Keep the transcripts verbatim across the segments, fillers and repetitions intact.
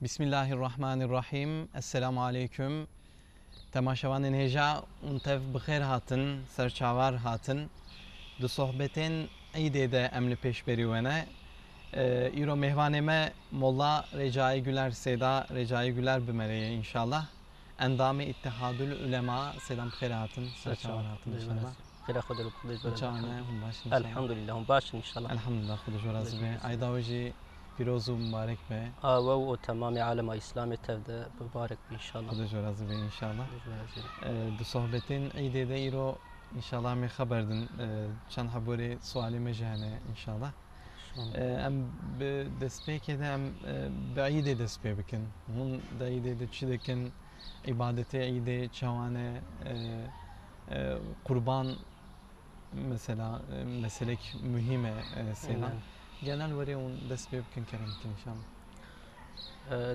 Bismillahirrahmanirrahim. Esselamu aleyküm. Temaşevanên hêja, hûn tev bi xêr hatin, ser çavar hatin. Di sohbetên Eydê de em li pêşberî we ne. Ee, îro mêvanê me Molla Recai Güler Seyda, Recai Güler bi me re ye înşallah. Endamê Îttihadul Ulema, selam, xêr hatin, ser çavar hatin înşallah. Xêra Xwedê li Xwedê ji we re. Çawa ne, hûn baş in înşallah? Elhamdulillah, hûn baş in înşallah. Elhamdulillah, Xwedê ji we razî be. Eyda we jî pîroz û mibarek be. A we û temamê alema Îslamê tev de mibarek be înşallah. Xwedê ji we razî be înşallah. Xwedê ji we razî be. Ee, di sohbetên Eydê de îro înşallah em ê xeber din. Ee, çend heborê sualê me jî hene înşallah. Ee, em bi destpêkê de em, e, bi Eydê dest pê bikin. Hûn di Eydê de çi dikin? Îbadetê Eydê çawa ne? Ee, e, qurban mesela, e, meselek muhîm e, e, Seyda. Genel werê hûn dest pê bikin, kerem bikin înşallah.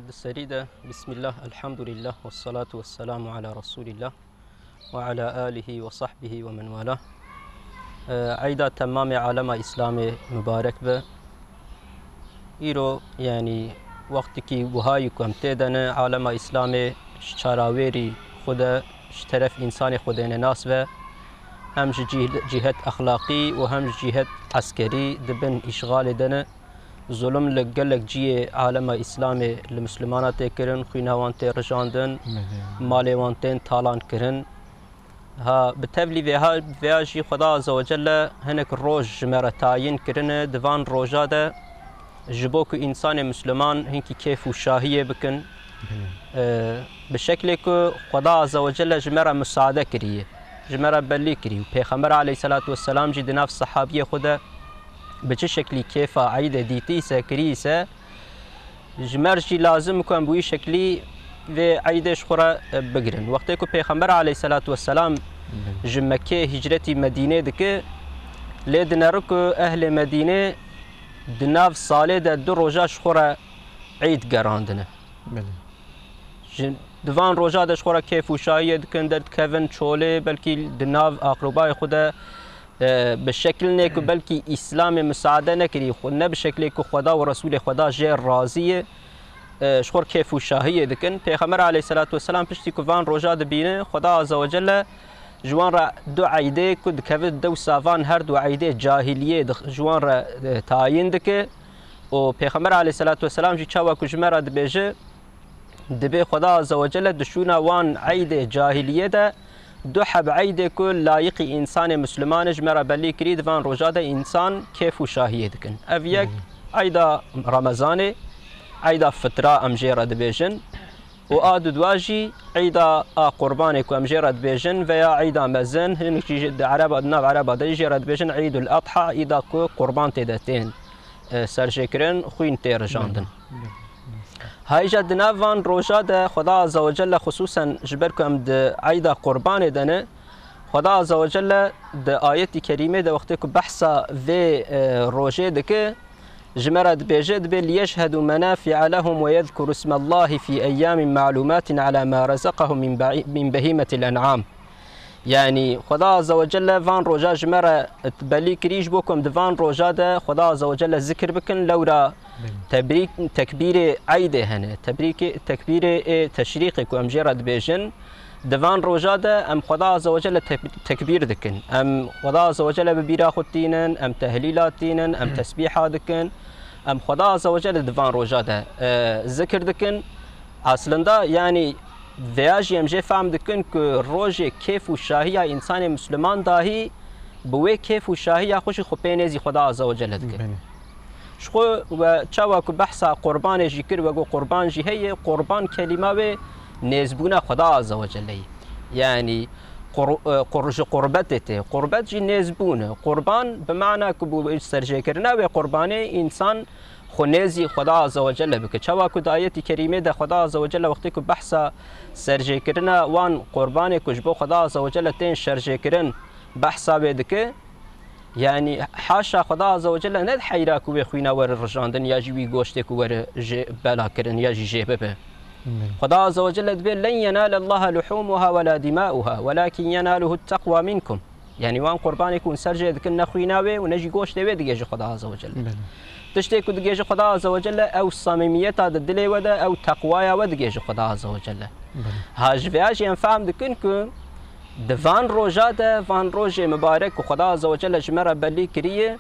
Di serî de Bismillah, Elhamdulillah, Vessalatu Vesselamu Ala Resulillah ve ala alihi ve sahbihi ve men wala. Eyda temamê alema Îslamê mibarek be. Îro, yanî, wextikî wihayî ku em tê de ne, alema Îslamê ji çarawêrî xwe de, ji teref însanê xwe de ne nas ve, hem ji cih-, cîhet exlaqî û hem ji cîhet eskerî di bin îşxalê de ne. Zulm li gelek cihê alema Îslamê li Mislimana tê kirin, xwîna wan tê rijandin, Belê. malê wan tên talan kirin. Ha, bi tevlî vêha, vêya jî Xweda Azze ve Celle hinek roj ji me re tayîn kirine, di van roja de ji bo ku însanê Misliman hinkî kêf û şahiyê bikin. Belê. Ee, bi şeklê ku Xweda Azze ve Celle ji me re misade kiriye, ji me re belî kiriye. Pêxember aleyhisselatu vesselam jî di nav sehabiyê xwe de bi çi şeklî kêfa Eydê dîtî ise, kirî ise, ji me re jî lazim ku em bi wî şeklî vê Eydê ji xwe re, e, bigirin. Wextê ku Pêxember aleyhisselatu vesselam Belê. ji Mekkê hicretî Medînê dike, lê dinere ku ehlê Medînê di nav salê de du roja ji xwe re Eyd gerandine. Belê. Ji, di van roja de ji xwe re kêf û şahiyê dikin, derdikevin çolê, belkî di nav aqrobayê xwe de, e, bi şeklinê ku Hı. belkî Îslamê misade nekirî, xwe, ne bi şeklê ku Xweda û Resûlê Xweda jê razî ye, e, ji xwe re kêf û şahiyê dikin. Pêxember aleyhisselatu vesselam piştî ku van roja dibîne, Xweda Azze ve Celle ji wan re du eydê ku dikeve di dewsa van her du eydê cahiliyê dix-, ji wan re, e, tayîn dike. Û Pêxember aleyhisselatu vesselam jî çawa ku ji me re dibêje, dibê Xweda Azze ve Celle di şûna wan eydê cahiliyê de du heb eydê ku layiqî însanê Misliman e ji me re belî kirî, di van roja de însan kêf û şahiyê dikin. Ev yek Hı. eyda Remezanê, eyda fitra em jê re dibêjin. Û a dudwa jî eyda a Qurbanê ku em jê re dibêjin veya eyda mezin, hinek jî di Ereba, di nav Ereba de jê re dibêjin Eydul Adha, eyda ku qurban tê de tên, e, serjêkirin, xwîn tê rijandin. Belê, belê. Hayja di nav van roja de Xweda Azze ve Celle xisûsen ji ber ku em di eyda Qurbanê de ne, Xweda Azze ve Celle di ayetî kerîmê de wextê ku behsa vê, e, rojê dike, ji me re dibêje, dibê, "Liyeşhedû menafî'e lehum ve yezkuru ismallahî fî eyyâmin ma'lûmâtin alâ mâ rezekahum min be'î-, min behîmetil en'am." Yanî, Xweda Azze ve Celle van roja ji me re belî kirî, ji bo ku em di van roja de Xweda Azze ve Celle zikir bikin, lewra Belê. tebrîk, tekbîrê eydê hene, tebrîkê, tekbîrê ê teşrîqê ku em jê re dibêjin, di van roja de em Xweda Azze ve Celle te-, tekbîr dikin. Em Xweda Azze ve Celle bi bîra xwe tînin, em tehlîla tînin, em tesbîha dikin. Em Xweda Azze ve Celle di van roja de, e, zikir dikin. Aslında, yanî, veya jî em jê fehm dikin ku rojê kêf û şahiya însanê Misliman dahî bi wê kêf û şahiya xwe jî xwe pê nêzî Xweda Azze ve Celle dike. Belê. Ji xwe we çawa ku behsa qurbanê jî kir, we got qurban jî heye, qurban kelîma wê nêzbûna Xweda Azze ve Celle ye. Yanî qur-, e, qur-, ji qurbetê tê. Qurbet jî nêzbûn e. Qurban bi mana ku bi serjêkirina wê qurbanê însan xwe nêzî Xweda Azze ve Celle bike. Çawa ku di ayetî kerîmê de Xweda Azze ve Celle wextê ku behsa serjêkirina wan qurbanê ku ji bo Xweda Azze ve Celle tên şerjêkirin behsa wê dike, Yanî, haşa Xweda Azze ve Celle ne diheyra ku wê xwîna were rijandin ya jî wî goştê ku were jê bela kirin ya jî jê bibe. Belê. Xweda Azze ve Celle dibê, "Len yenale Allaha luhumuha ve la dimauha, welakin yenaluhu teqwa minkum." Yanî, wan qurbanê ku hûn ser jê dikin ne xwîna wê û ne jî goştê wê digihêje Xweda Azze ve Celle. Belê. Tiştê ku digêji Xweda Azze ve Celle, ew samîmiyeta di dilê we de, ew teqwaya we digêji Xweda Azze ve Celle. Belê. Ha, ji vêya jî em fehm dikin ku di van roja de, van rojê mibarek ku Xweda Azze ve Celle ji me re belî kiriye,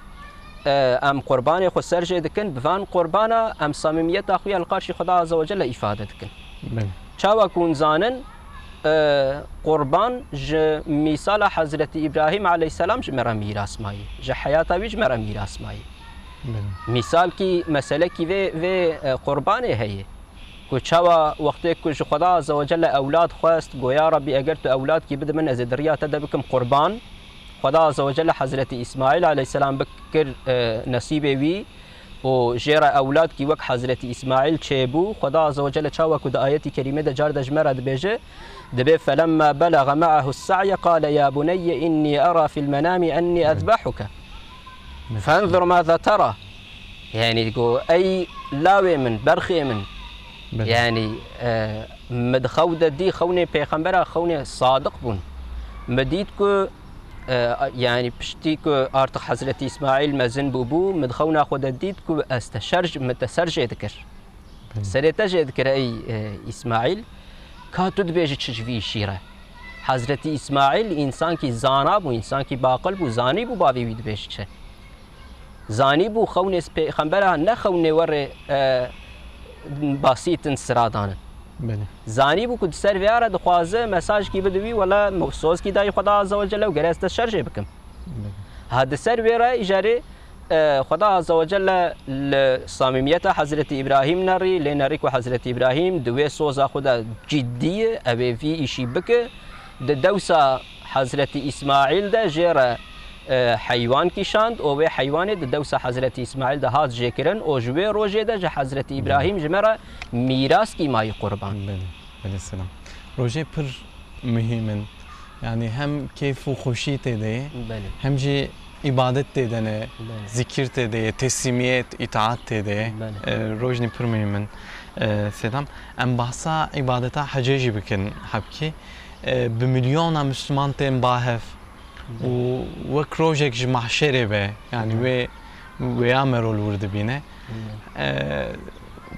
e, em qurbanê xwe ser jê dikin, bi van qurbana em samîmiyeta xwe ya li qarşî Xweda Azze ve Celle îfade dikin. Belê. Çawa ku hûn zanin, e, qurban ji mîsala Hezretî Îbrahîm aleyhisselam ji me re mîras mayî. Ji heyata wî ji me re mîras mayî. Belê. Mîsalkî, meselekî vê, vê, e, qurbanê heye. Ku çawa wextê ku ji Xweda Azze ve Celle ewlad xwest, got, "Ya Rabbî, eger tu ewladkî bide min, ez ê di riya te de bikim qurban." Xweda Azze ve Celle Hezretî Îsmaîl aleyhisselam bikir, e, nesîbê wî û jê re ewladkî wek Hezretî Îsmaîl çêbû. Xweda Azze ve Celle çawa ku di ayetî kerîmê de car de ji me re dibêje, dibê, "Felemma belagha me'ahu s-sa'ye qale ya buneyye inni era fil menami enni ezbehuke." Fenzur maza tera. Yani got, "Ey lawê min, berxê min." Belê. Yani, e, min di xew de dî, xewnê pêxembera, xewnê sadiq bûn. Min dît ku, e, yani piştî ku artık Hezretî Îsmaîl mezin bûbû, min di xewna xwe de dît ku ez te şer, min te ser jê dikir. Belê. Serê te jê dikir ey, e, Îsmaîl. Ka tu dibêjî çi ji vî îşî re? Hezretî Îsmaîl însankî zana bû, însankî baqil bû, zanî bû bavê wî dibêjî çi. Zanî bû xewnê pêxembera ne xewnê werê, e, basît in, siradan in. Belê. Zanî bû ku di ser vêya re dixwaze mesajkî bide wî, wela sozkî dayî Xweda Azze ve Celle û gere ez te şer jê bikim. Belê. Ha di ser wê re îjarê, e, Xweda Azze ve Celle li samîmiyeta Hezretî Îbrahîm nerî, lê nerî ku Hezretî Îbrahîm di wê soza xwe de ciddî ye, ew ê vî îşî bike. Di dewsa Hezretî Îsmaîl de jê re, e, heywan kişand û wê heywanê di dewsa Hezretî Îsmaîl de hat jêkirin û ji wê rojê de ji Hezretî Îbrahîm ji me re mîraskî mayî qurban. Belê, belê selam. Rojê pir muhîm in. Yani hem keyf û xweşî tê de ye, Belê. hem jî îbadet tê de ne, Belê. zikir tê de ye, teslîmiyet, îtaat tê de ye. Belê. E, rojnî pir muhîm in. E, Sedam, em bahsa îbadeta hecê jî bikin hebkî. E, bi milyona Müslüman tên ba hev û wek rojek ji mahşerê be, yani wê, wêya me rol wir dibîne. E,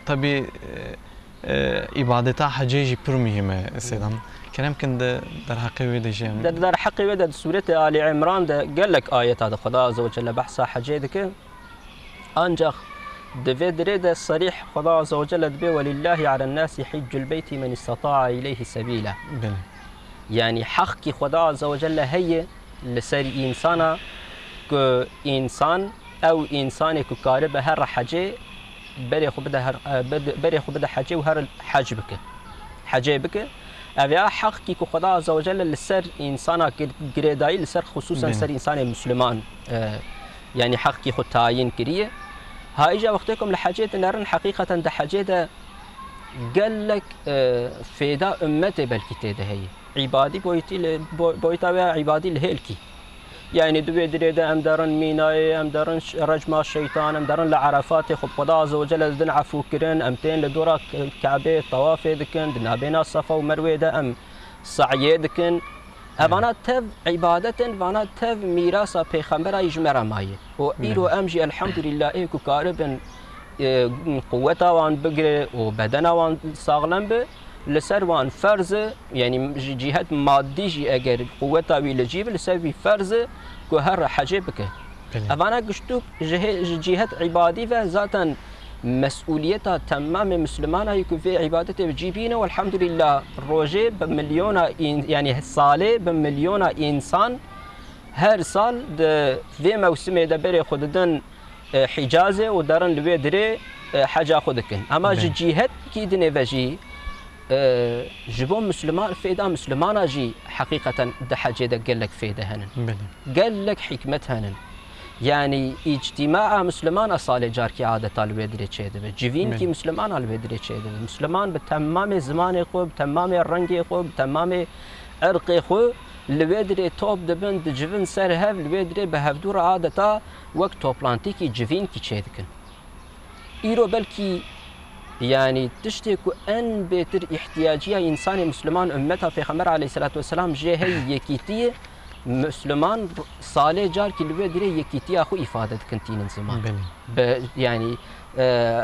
tabii, e, e, îbadeta hecê jî pir muhîm e, Sedam. Kerem kin di derheqê wê de jî em Der, derheqê wê de di Sûretê Ali Imran de gelek ayeta de Xweda Azze ve Celle behsa hecê dike. Ancak di vê dirê de serîh Xweda Azze ve Celle dibê, "Welillahi alen nasi hiccul beyti men istata'a ileyhi sebîla." Belê. Yani heqkî Xweda Azze ve Celle heye li ser însana ku însan, ew însanê ku karibe here hecê, berê xwe bide her, e, bide, berê xwe bide hecê û here hec bike. Hecê bike. Ev ya heqkî ku Xweda Azze ve Celle li ser însana gir-, girêdayî, li ser xisûsen Belê. ser însanê Müslüman, e, yani heqkî xwe tayîn kiriye. Ha îja wextê ku em li hecê dinerin, heqîqeten di hecê de gelek, e, fêda ummetê belkî tê de heye. Îbadî boytî li, bo-, boyta wê ya îbadî li hêlkî. Yani di wê dirê de em derin Mînayê, em derin ş-, recma şeytan, em derin li Erefatê xwe bi Xweda Azze ve Celle didin efû kirin, em tên li dora Ke-, Kebê tawafê dikin, di nabêna Safa û Merwê de em seyê dikin. Evana tev îbadet in, vana tev mîrasa pêxembera yî ji me re maye. Û îro em jî elhamdulillah ê ku karibin, e, quweta wan bigire û bedena wan saxlem be, li ser wan ferz e, yani ji cîhet maddî jî eger quweta wî li cî be, li ser wî ferz e ku here hecê bike. Belê. Evana giştûk ji hê-, ji cîhet îbadî ve zaten mesûliyeta temamê Mislimana yê ku vê îbadetê bi cî bîne, welhamdulillah, rojê bi milyona în-, yani salê bi milyona însan her sal di vê mewsimê de berê xwe didin, e, Hicazê û derin li wê dirê, e, heca xwe dikin. Ama ji Belê. cîhetkî dinê ve jî, e, ji bo Misliman, fêda Mislimana jî heqîqeten di hecê de gelek fêde henin. Belê. Gelek hikmet henin. Yani îctîmaa Mislimana salê carkî adeta li wê dirê çêdibe. Civînkî Belê. Mislimana li wê dirê çêdibe. Misliman bi temamê zimanê xwe, bi temamê rengê xwe, bi temamê irqê xwe li wê dirê top dibin, dicivin ser hev, li wê dirê bi hevdû re adeta wek toplantîkî civînkî çêdikin. Îro belkî, yanî tiştê ku en bêtir îhtiyaciya însanê Misliman, ummeta Pêxember aleyhisselatu vesselam jê heye, yekîtî ye, Misliman salê carkî li wê dirê yekîtiya xwe îfade dikin tînin ziman. Belê. Bi, yanî, e,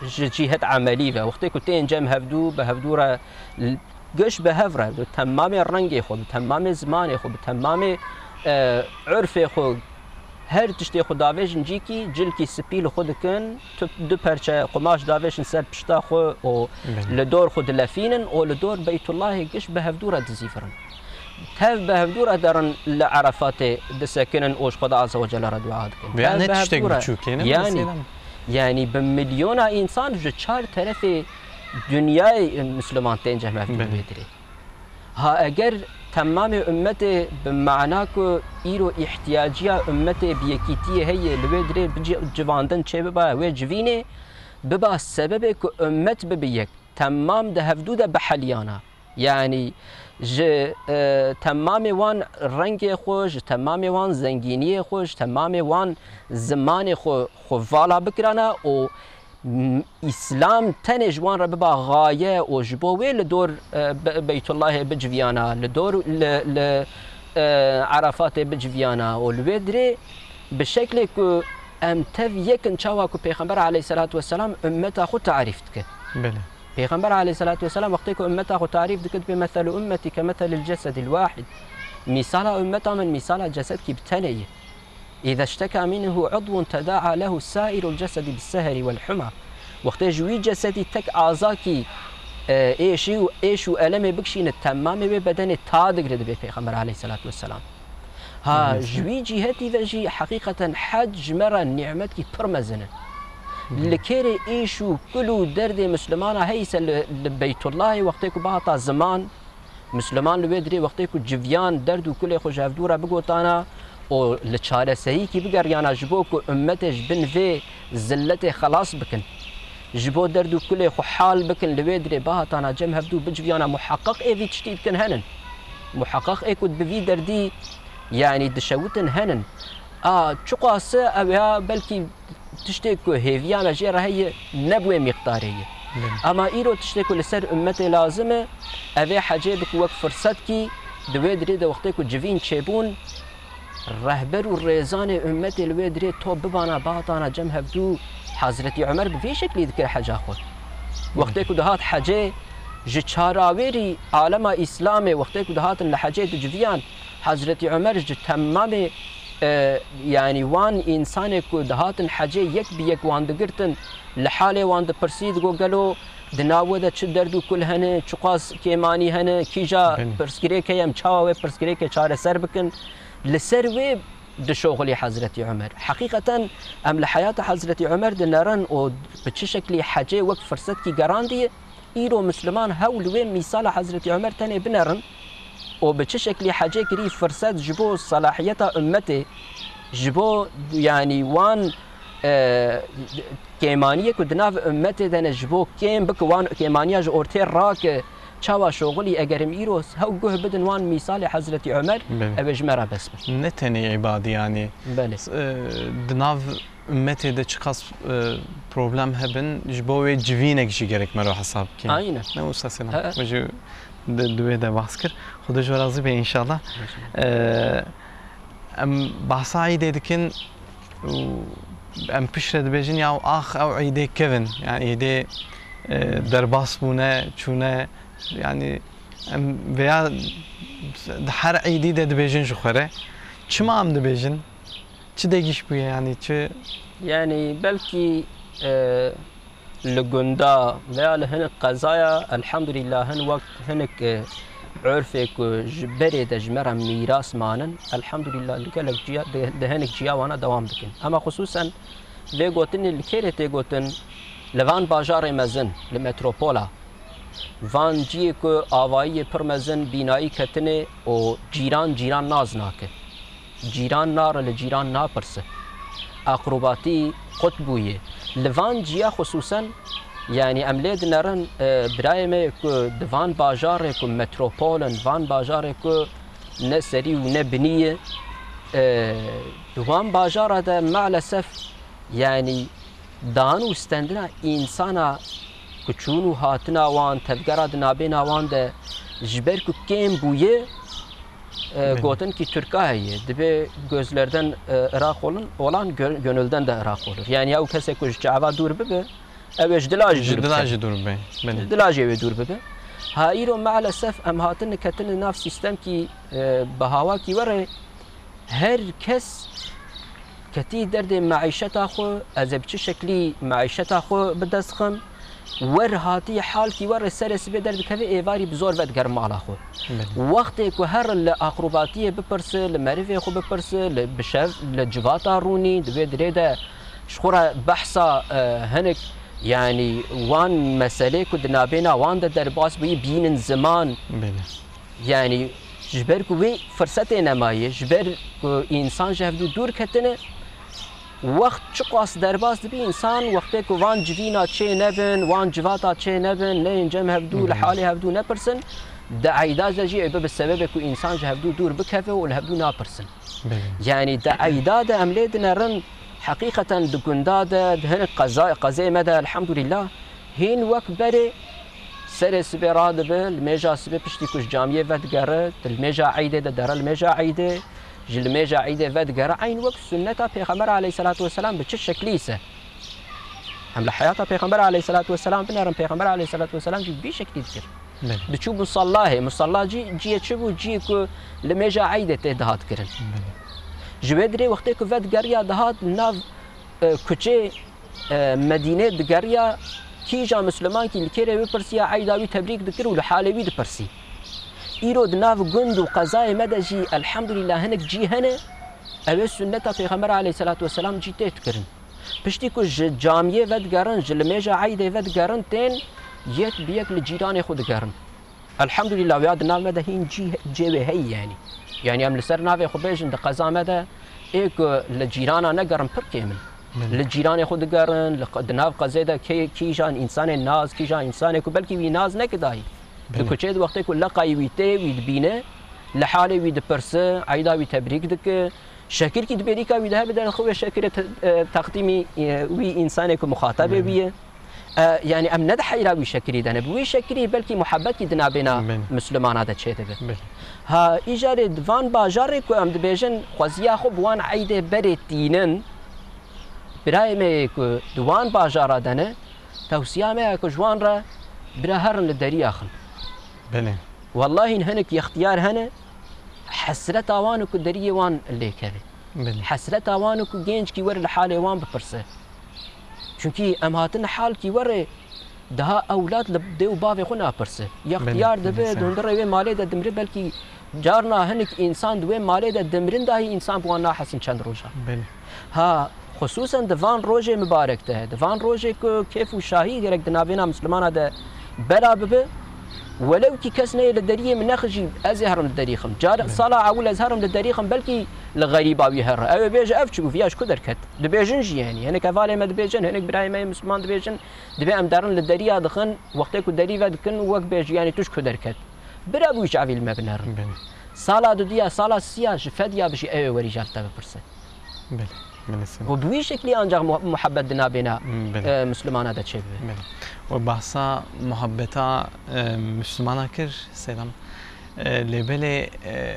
ji cîhet emelî ve, wextê ku tên cem hevdû, bi hevdû re l-, giş bi hev re, bi temamê rengê xwe, bi temamê zimanê xwe, bi temamê, e, urfê xwe, her tiştê xwe davêjin cîkî, cilkî spî li xwe dikin, tu du perçe qumaş davêjin ser pişta xwe û Belê. li dor xwe dilefînin û li dor Beytullahê giş bi hevdû re dizîvirin. Tev bi hevdû re derin li Erefatê disekinin û ji Xweda Azze ve Celle re dua dikin. Veya Tev ne bi tiştek hevdû re. biçûk e, ne Yanî, mesela. Yanî bi milyona însan ji çar terefê dinyayê Misliman tên cem hevdû Belê. li wê dirê. Ha eger temamê ummetê bi mana ku îro îhtiyaciya ummetê bi yekîtiyê heye li wê dirê bi ci-, civandin çêbiba wê civînê, biba sebebê ku ummet bibi yek, temam di hevdû de biheliyana. Yanî ji, e, temamê wan rengê xwe, ji temamê wan zengîniyê xwe, ji temamê wan zimanê xwe, xwe vala bikirana û m-, Îslam tenê ji wan re biba xaye û ji bo wê li dor, e, Be-, Beytullahê biciviyana, li dor li, li, e, Erefatê biciviyana û li wê dirê bi şeklê ku em tev yekin çawa ku Pêxember aleyhisselatu vesselam ummeta xwe tarîf dike. Belê. Pêxember aleyhisselatu vesselam wextê ku ummeta xwe tarîf dike dibê, "Meselu ummeti ke meselil cesedil wahid." Mîsala ummeta min mîsala cesedkî bi tenê ye. "Îze işteka minhu udwun tedaa lehu sairul cesedi bis seheri wel huma." Wextê ji wî cesedî tek azakî, e, êşî û êş û elemê bikişîne, temamê wê bedenê ta digire, dibê Pêxember aleyhisselatu vesselam. Ha, Belê. Ji wî cîhetî ve jî heqîqeten hec ji me re nîmetkî pir mezin e. Li kêrê êş û kul û derdê Mislimana heyse li, li Beytullahê wextê ku bihata ziman, Misliman li wê dirê wextê ku civiyan derd û kulê xwe ji hevdû re bigotana û li çareseriyekî bigeriyana ji bo ku ummetê ji bin vê zilletê xelas bikin. Ji bo derd û kulê xwe hal bikin, li wê dirê bihatana cem hevdû biciviyana, muheqeq ê vî tiştî dikin henin. Muheqeq ê ku bi vî derdî, yanî dişewitin henin. A çiqas e ew ya belkî tiştê ku hêviya me jê re heye ne bi wê mîqdarê ye. Ema îro tiştê ku li ser ummetê lazim e, ev ê hecê bi ku wek firsetkî di wê dirê de wextê ku civîn çêbûn, rehber û rêzanê ummetê li wê dirê top bibana, bihatana cem hevdû. Hezretî Umer bi vê şeklî dikir heca xwe. Wextê ku dihat hecê, ji çarawêrî alema Îslamê wextê ku dihatin li hecê diciviyan, Hezretî Umer ji temamê, e, yanî wan însanê ku dihatin hecê yek bi yek wan digirtin, li halê wan dipirsî, digot, "Gelo di nav we de çi derd û kul hene, çiqas kêmanî hene, kîja Belê. pirsgirêk heye, em çawa wê pirsgirêkê çareser bikin?" Li ser wê dişoxilî Hezretî Umer. Heqîqeten em li heyata Hezretî Umer dinerin û bi çi şeklî hecê wek firsetkî gerandiye, îro Misliman hewl wê mîsala Hezretî Umer tenê binerin û bi çi şeklî hecê kirî firset ji bo selahiyeta ummetê, ji bo, yanî, wan, e, kêmaniyê ku di nav ummetê de ne, ji bo kêm bike, wan kêmaniya ji ortê rake, çawa şoxilî, eger em îro hew guh bidin wan mîsalê Hezretî Umer, Belê. ew ê ji me re bes be. Ne tenê îbadî, yanî, Belê. e, di nav ummetê de çiqas, e, problem hebin, ji bo wê civînek jî gerek mero hesab bikin. Aynen. Ne wisa selam. He. Wê jî di, di wê de bahs kir. Xwedê ji we razî be înşallah. E, em bahsa Îdê dikin û em piştre dibêjin ya ax ew Îdê kevin. Yani Îdê, e, derbas bûne, çûne. Yani em veya di her Îdî de dibêjin ji xwe re. Çima em dibêjin? Çi degîş bûye, yani çi? Yani belkî, e, li gunda veya li hinek qezaya, elhamdulillah, hin wek hinek, e, urfê ku ji berê de ji me re mîras manin, elhamdulillah, li gelek ciya, di, di hinek ciya wana dewam dikin. Ama xusûsen vê gotinê li kê rê tê gotin? Li van bajarê mezin, li metropola, van ciyê ku avayiyê pir mezin, bînayî ketine û cîran cîran nas nake. Cîran nare li cîran napirse. Aqrubatî qut bûye. Li van ciya xusûsen, yanî em lê dinerin, e, birayê me ku di van bajarê ku metropol in, van bajarê ku ne serî û ne binî ye, e, di wan bajara de maalesef, yanî dan û stendina însana ku çûn û hatina wan, tevgera di nabêna wan de ji ber ku kêm bûye, e, gotinkî Tirka heye. Dibê gözlerden, e, ırak olun, olan gö-, gönülden de ırak olur. Yani ew kesê ku ji çava dûr bibe, ew ê ji dila jî Ji dûr dila bikeve. jî dûr bibe. Belê. Ji dila jî ew ê dûr bibe. Ha îro maalesef em hatin ketin li nav sîstemkî, e, bi hawakî were her kes ketî derdê meîşeta xwe, ez ê bi çi şeklî meîşeta xwe bi dest xim, wer hatî halkî wer ê serê sibê derdikeve êvarî bi zor vedigerim mala xwe. Belê. Wextê ku her li aqrobatiyê bipirse, li merivê xwe bipirse, li bi şev, li civata rûnî, di vê dirê de ji xwe re behsa, e, hinek, yanî wan meselê ku di nabêna wan de derbas bûyî bînin ziman. Belê. Yanî ji ber ku wê firsetê nemaye, ji ber ku însan ji hevdû dûr ketine, wext çiqas derbas dibe însan, wextê ku van civîna çê nebin, wan civata çê nebin, neyên cem hevdû, li Hı hı. halê hevdû nepirsin, di eyda de jî ê bibe sebebê ku însan ji hevdû dûr bikeve û li hevdû napirsin. Belê. Yanî di eyda de em lê dinerin, heqîqeten di gunda de, di hinek qeza-, qezê me de, elhamdulillah, hîn wek berê serê sibê radibe, li mêja sibê piştî ku ji camiyê vedigere, di li mêja eydê de dere li mêja eydê, ji li mêja eydê vedigere, eyn wek sunneta Pêxember aleyhisselatu vesselam bi çi şeklî ise. Em li heyata Pêxember aleyhisselatu vesselam binerin, Pêxember aleyhisselatu vesselam jî bi vî şeklî dikir. Belê. Diçû musallahê, musalla cî, ciyê çi bû? Ciyê ku li mêja eydê tê dihat kirin. Belê. Ji wê dirê wextê ku vedigeriya dihat li nav, e, kuçê, e, Medînê digeriya, kîja Mislimankî li kêrê wî pirsiya eyda wî tebrîk dikir û li halê wî dipirsî. Îro di nav gund û qezayê me de jî elhamdulillah hinek cî hene, ew ê sunneta Pêxember aleyhisselatu vesselam cî tê dikirin. Piştî ku ji camiyê vedigerin, ji limêja eydê vedigerin, tên yek bi yek li cîranê xwe digerin. Elhamdulillah, wê ya di nav me de hîn cî, cê wê heyî, yanî. Yanî em li ser navê xwe bêjin, di qeza me de ê ku li cîrana negerin pir kêm in. Belê. Li cîranê xwe digerin, li q-, di nav qezê de kê, kîjan însanên nas, kîjan însanê ku belkî wî nas nekidayî. Di Belê. kuçê de wextê ku leqayî wî tê, wî dibîne, li halê wî dipirse, eyda wî tebrîk dike, şekirkî di bêrîka wî de hebe, de xwe wê şekirê te-, e, teqdîmî, e, wî însanê ku muxatabê Belê. wî ye. E, yanî em ne di heyra wî şekirî de ne. Bi wî şekirî belkî muhebetkî di nabêna Belê. Mislimana de çêdibe. Belê. Ha, îcarê di van bajarê ku em dibêjin xweziya xwe bi wan eydê berê tînin, birayê me yê ku di wan bajara de ne, tewsiya me ye ku ji wan re bira herin li deriya xin. Belê. Wellahî hinek yextiyar hene, hesreta wan û ku deriyê wan lê keve. Belê. Hesreta wan û ku genckî were li halê wan bipirse. Çunkî em hatin halkî were daha ewlad li dê û bavê xwe napirse. Yextiyar Belê, dibe, belê, di hundirê wê malê de dimre, belkî carna hinek însan di wê malê de dimrin dahî însan bi wan nahesin çend roja. Belê. Ha, xusûsen di van rojê mibarek de, di van rojê ku kêf û şahî gerek di navêna Mislimana de bera bibe, welewkî kes neyê li deriyê min nexijî, ez ê herim li derî xim. Car Belê. sala ewil ez herim li derî xim, belkî li xerîba wî here. Ew ê bêje, ev çi bû, viya ji ku derket? Dibêjin jî, yanî. Hinek hevalê me dibêjin, hinek birayê me yê Misliman dibêjin, dibê em derin li deriya dixin, wextê ku derî vedikin, wek bêjî, yanî tu ji ku derket? Bira bi wî çavî li me binerin. Belê. Sala dudiya, sala siya ji fediya bijî, ew ê werî ji te bipirse. Belê, belê, sena. Û bi wî şeklî ancak mu-, muhebbet di nabêna, Hmm, belê. e, Mislimana de çêbibe. Belê. We bahsa muhabbeta, e, Mislimana kir, Selam. E, lê belê, e,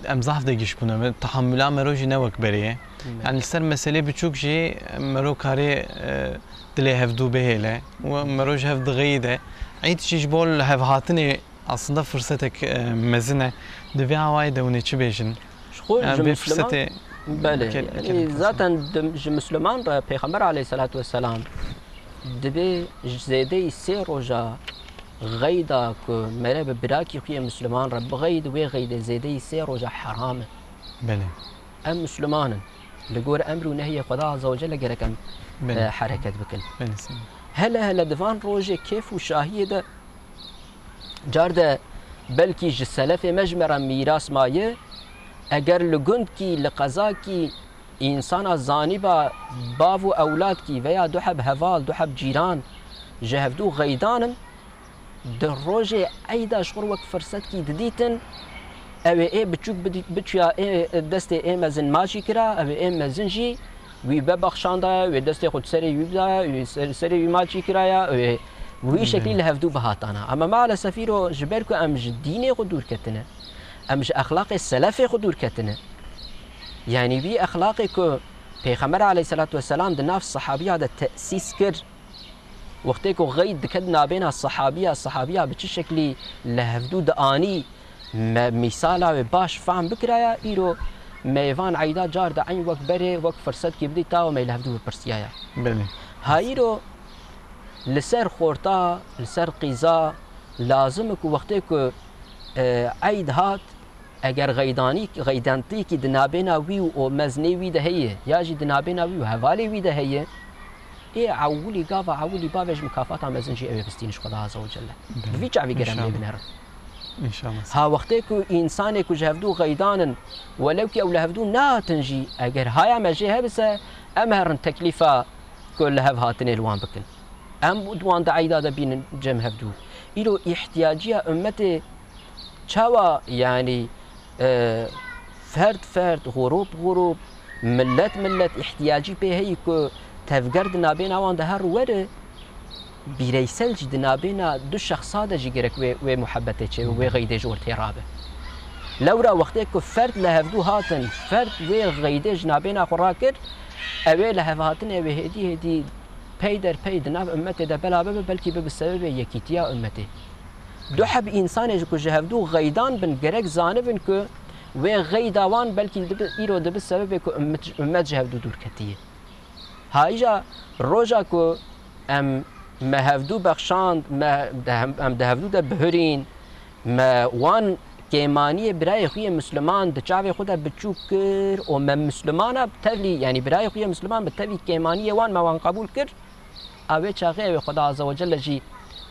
em zaf de giş bûne, me, tahammula mero jî ne wek berê ye. Belê. Yani li ser meselê biçûk jî mero karê, e, dilê hevdû bihêle. We mero ji hev dixeyî de. Eyd jî ji bo li hev hatinê Aslında firsetek, e, mezin e. Di vê awayê de hûn ê çi bêjin? Ji xwe Yani ji vê Misliman, firsete belê, kê-, yani kê-, zaten di, ji Misliman re Pêxember aleyhisselatu vesselam dibê ji zêdeyî sê roja xeyda ku mere bi birakî xwe yê Misliman re bixeyî, di wê xeydê zêdeyî sê roja heram e. Belê. Em Misliman in. Li gor emr û nehyê Xweda Azze ve Celle gerek em, Belê. e, hereket bikin. Belê, sena. Hele hele di van rojê kêf û şahiyê de Car de belkî ji selefê me ji me re mîras maye, eger li gundkî, li qezakî însana zanîba bav û ewladkî veya du heb heval, du heb cîran ji hevdû xeydan in, di rojê eyda ji xwe re wek firsetkî didîtin, ew ê ê biçûk bidî-, biçûya ê destê ê mezin maçî kira, ew ê ê mezin jî wî bebexşandaya, wê destê xwe di serê wî bidaya, wê ser-, serê wî maçî kiraya, wê wî Belê. şeklî li hevdû bihatana. Ama maalesef îro ji ber ku em ji dînê xwe dûr ketine, Em ji exlaqê selefê xwe dûr ketine. Yanî wî exlaqê ku Pêxember aleyhisselatu vesselam di nav sehabiya de tesîs kir, wextê ku xeyd dike di nabêna sehabiya, sehabiya bi çi şeklî li hevdû dianî, me mîsala wê baş fehm bikiraya, îro me van eyda car de eyn wek berê, wek firsetkî bidîta û me li hevdû bipirsiyaya. Belê. Ha îro li ser xorta, li ser qîza lazim e ku wextê ku, e, eyd hat, eger xeydanî-, xeydantîkî di nabêna wî û mezinê wî de heye, ya jî di nabêna wî û hevalê wî de heye, ê ewilî gava ewilî bavê ji mukafata mezin jî ew ê bistîne ji Xweda Azze ve Celle. Bi vî çavî gerem lê binerin. İnşallah. Ha wextê ku însanê ku ji hevdû xeydan in, welewkî ew li hevdû nehatin jî, eger haya me jê hebise, em herin teklîfa ku li hev hatinê li wan bikin. Em di wan di eyda de bînin cem hevdû. Îro îhtiyaciya ummetê çawa, yanî, e, ferd ferd, xurûp xurûp, millet millet îhtiyacî pê heyî ku tevger di nabêna wan de her were, bîreysel jî di nabêna du şexsa de jî gerek wê, wê muhebbetê çêbe, wê xeydê ji ortê rabe. Lewra wextê ku ferd li hevdû hatin, ferd wê xeydê ji nabêna xwe rakir, ew ê li hev hatinê wê hêdî hêdî pey der pey di nav ummetê de bela bibe, belkî bibe sebebê yekîtiya ummetê. Du heb însanê ji ku ji hevdû xeydan bin, gerek zanibin ku wê xeyda wan belkî dibi, îro dibi sebebê ku ummet, ummet ji hevdû dûr ketiye. Ha îja roja ku em, me hevdû bexşand, me de hem, em di hevdû de bihurîn, me wan kêmaniyê birayê xwe yê Misliman di çavê xwe de biçûk kir û me Mislimana bi tevlî, yanî birayê xwe yê Misliman bi tevlî kêmaniyê wan me wan qebûl kir, a wê çaxê ew ê Xweda Azze ve Celle jî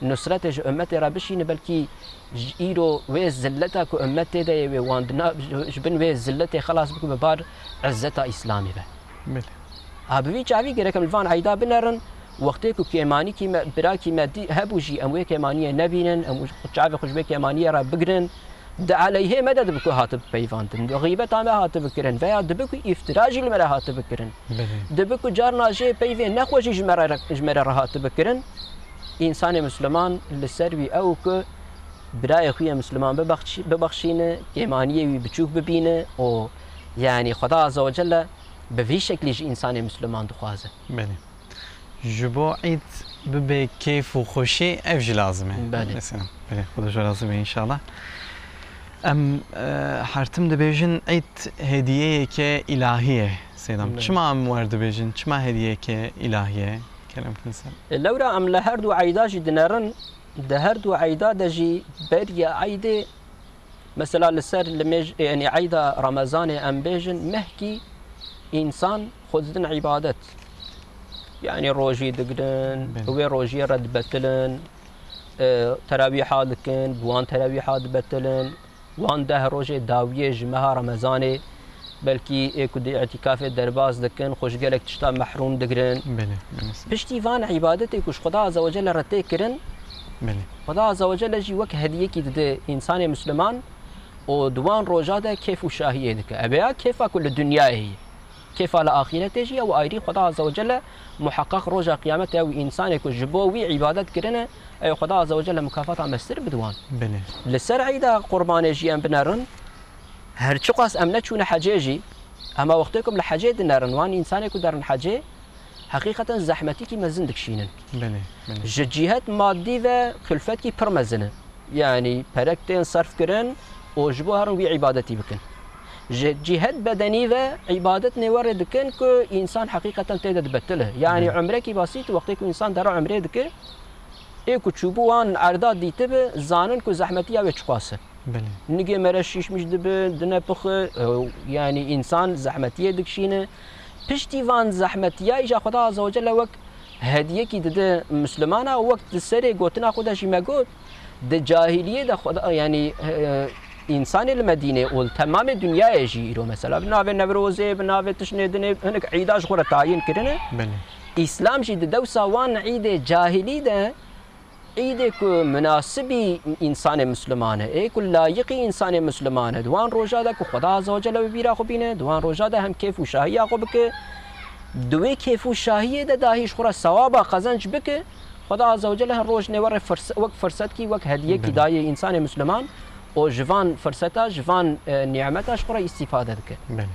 nusretê ji ummetê re bişîne, belkî ji îro wê zilleta ku ummet tê de ye, wê wan dina, ji, ji bin wê zilletê xelas bike, bi bar izzeta Îslamê be. Belê. A bi vî çavî gerek em li van eyda binerin, wextê ku kêmanîkî me, birakî me dî hebû jî, em wê kêmaniyê nebînin, em çavê xwe ji wê kêmaniyê re bigirin, di eleyhê me de dibe ku hatibe peyvandin, di xîbeta me hatibe kirin, veya dibe ku îftira jî li me re hatibe kirin. Belê. Dibe ku carna jê peyvê nexwe jî ji me re, ji me re re hatibe kirin. Însanê Misliman li ser wî ew ku birayê xwe yê Misliman bibexçî-, bibexşîne, kêmaniyê wî biçûk bibîne û, yanî, Xweda Azze ve Celle bi vî şeklî ji însanê Misliman dixwaze. Belê. Ji bo Îd bibe kêf û xweşî, ev jî lazim e. Belê. Mesela, belê, Xweda ji we razî be înşallah. Em, e, her tim dibêjin Îd hediyeyeke îlahî ye, Seydam. Belê. Çima em wer dibêjin? Çima hediyeke îlahî ye? Kerem kin ser. E, lewra em li her du eyda jî dinerin, di her du eyda de jî beriya eydê, mesela li ser limêj, yanî eyda Remezanê em bêjin, mehkî însan xwe didin îbadet. Yanî rojî digirin, Belê. Wê rojiyê re dibetilin, e, terawîha dikin, bi wan terawîha dibetilin, wan deh rojê dawiyê ji meha Remezanê, belkî ê ku di îtîkafê derbas dikin, xwe ji gelek tişta mehrûm digirin. Belê, belê. Piştî van îbadetê ku ji Xweda Azze ve Celle re tê kirin, Belê. Xweda Azze ve Celle jî wek hediyekî dide însanê Misliman û di wan roja de kêf û şahiyê dike. Ev ya kêfa ku li dinyayê ye. Kêfa li axîretê jî ew ayrî, Xweda Azze ve Celle muheqeq roja qiyametê ew însanê ku ji bo wî îbadet kirine, ew Xweda Azze ve Celle mukafata mestir bide wan. Belê. Li ser eyda qurbanê jî em binerin, her çiqas em neçûne hecê jî, hema wextê ku em li hecê dinerin, wan însanê ku derin hecê, heqîqeten zehmetîkî mezin dikişînin. Belê, belê. Ji cîhet madî ve kulfetkî pir mezin e. Yanî perek tên serf kirin û ji bo herin wî îbadetî bikin. Ji cîhet bedenî ve îbadet nêwerê dikin ku însan heqîqeten tê de dibetile. Yanî Belê. Umrekî basît, wextê ku însan dera umrê dike, ê ku çûbû wan erda dîtibi, zanin ku zehmetiya wê çiqas e. Belê. Nigê mere şîşmiş dibi, dine pixi, e, yanî însan zehmetiyê dikişîne. Piştî van zehmetiya îja Xweda Azze ve Celle wek hediyekî dide Mislimana û wek di serê gotina xwe de jî me got, di cahiliyê de Xweda, yanî, e, însanê li Medînê û li temamê dinyayê jî îro mesela bi navê Newrozê, bi navê tiştê dinê hinek îda ji xwe re tayîn kirine. Belê. Îslam jî di dewsa wan îdê cahilî de Îdê ku munasibî însanê Misliman e, ê ku layiqî însanê Misliman e, di wan roja de ku Xweda Azze ve Celle bi bîra xwe bîne, di wan roja de hem kêf û şahiya xwe bike, di wê kêf û şahiyê de dahî ji xwe re sewaba qezenc bike, Xweda Azze ve Celle her roj nêwere firse-, wek firsetkî, wek hediyekî Belê. Dayê însanê Misliman û ji van firseta, ji van, e, nîmeta ji xwe re îstîfade dike. Belê.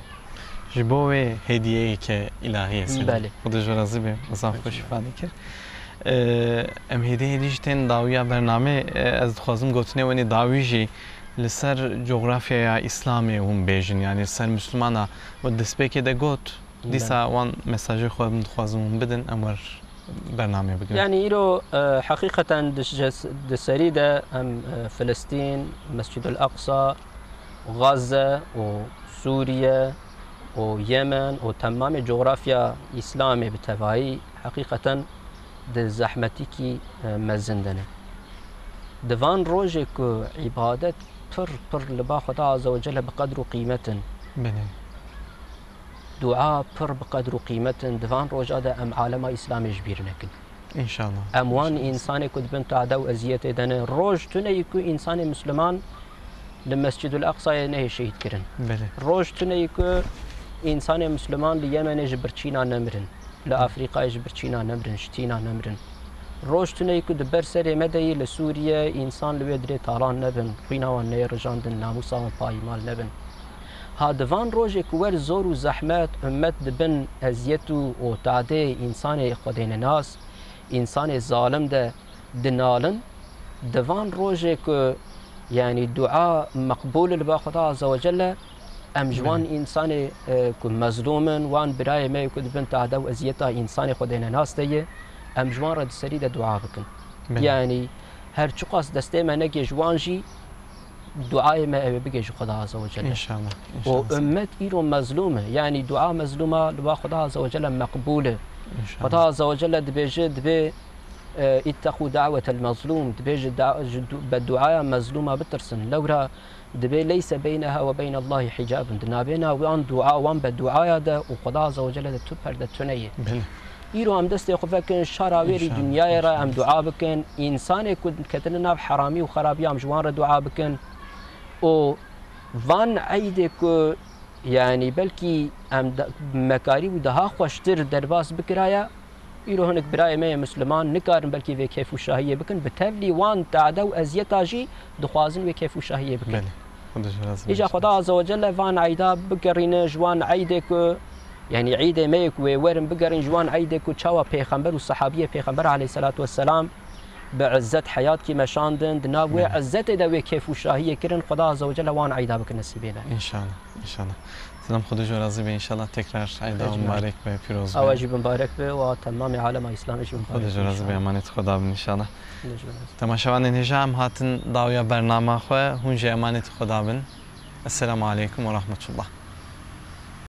Ji bo wê hêdiyeyeke îlahî ye, Selim. Belê. Xwedê ji we razî be, zaf xweş îfade kir. E, em hêdî hêdî jî tên dawiya bernamê, e, ez dixwazim gotinê we nê dawî jî li ser cografyaya Îslamê hûn bêjin, yanî li ser Mislimana we destpêkê de got, Dîsa wan mesajê xwe min dixwazim hûn bidin, em wer bernameyê bigirin. Yanî îro, e, heqîqeten di jes-, di serî de em, e, Filistîn, Mescîdul Eqsa, Gazze û Sûriye û Yemen û temamê cografya Îslamê bi tevayî heqîqeten di zehmetîkî, e, mezin de ne. Di van rojê ku îbadet pir, pir li ba Xweda Azze ve Celle bi qedr û qîmet in. Belê. Dua pir bi qedr û qîmet in. Di van roja de em alema Îslamê ji bîr nekin. Înşallah. Em wan însanê ku di bin tade û eziyetê de ne. Roj tune yî ku însanê Misliman li Mescîdul Eqsayê nehê şehîd kirin. Belê. Roj tune yî ku însanê Misliman li Yemenê ji birçîna nemirin. Li Afrîkayê ji birçîna nemirin, ji tîna nemirin. Roj tune yî ku di ber serê me de yî li Sûriye însan li wê dirê talan nebin, xwîna wan neyê rijandin, namûsa wan payîmal nebin. Ha di van rojê ku wer zor û zehmet, ummet di bin eziyet û, û tadê însanê xwedênenas, însanê zalim de dinalin, di van rojê ku, yanî dua meqbûl li ba Xweda Azze ve Celle, em ji wan Belê. Însanê, e, ku mezlûm in, wan birayê me yê ku di bin tade û eziyeta însanê xwedênenas de ye, em ji wan re di serî de dua bikin. Belê. Yanî her çiqas destê me neke ji wan jî, duayê me ew ê bike ji Xweda Azze ve Celle. Înşallah, Û înşallah. Ummet îro mezlûm e, yanî dua mezlûma li ba Xweda Azze ve Celle meqbûl e. Înşallah. Xweda Azze ve Celle dibêje, dibê, e, "Îtteqû da'wetel mezlûm", dibêje da-, ji du-, be duaya mezlûma bitirsin. Lewra dibê "Leyse beyneha ve beynallahî hicabun", di navbêna wan dua, wan be duaya de û Xweda Azze ve Celle de tu perde tune ye. Belê. Îro em destê xwe vekin, şara wêrî Înşallah. Dinyayê re em Înşallah. Dua bikin. Însanê ku ketine nav heramî û xerabiya em ji wan re dua bikin. Û van eydê ku, yanî belkî em de, me karî û daha xweştir derbas bikiraya, îro hinek birayê me yê Misliman nikarin belkî vê kêf û şahiyê bikin. Bi tevlî wan tade û eziyeta jî dixwazin wê kêf û şahiyê bikin. Belê. Xwedê ji razî Îja be. Xweda Azze ve Celle van eyda bigerîne ji wan eydê ku, yanî eydê me yê ku wê werin bigerîn ji wan eydê ku çawa pêxember û sehabiyê pêxember aleyhisselatu vesselam bi izzet heyat kî meşandin, di nav wê Belê. Izzetê de wê kêf û şahiyê kirin, Xweda Azze ve Celle wan eyda bikin nesîbê me. Înşallah, înşallah. Selam, Xwedê ji we razî be, înşallah tekrar eyda Xwedê ji we mübarek be, pîroz be. Awa jî mübarek be, wa temamê alema Îslamê jî mübarek be. Xwedê ji we razî be, înşallah. Emanetê Xweda bin înşallah. Xwedê ji we razî be. Temaşevanên hêja, em hatin dawiya bernama xwe, hûn jî emanetê Xweda bin. Esselamu aleykum ve rahmetullah.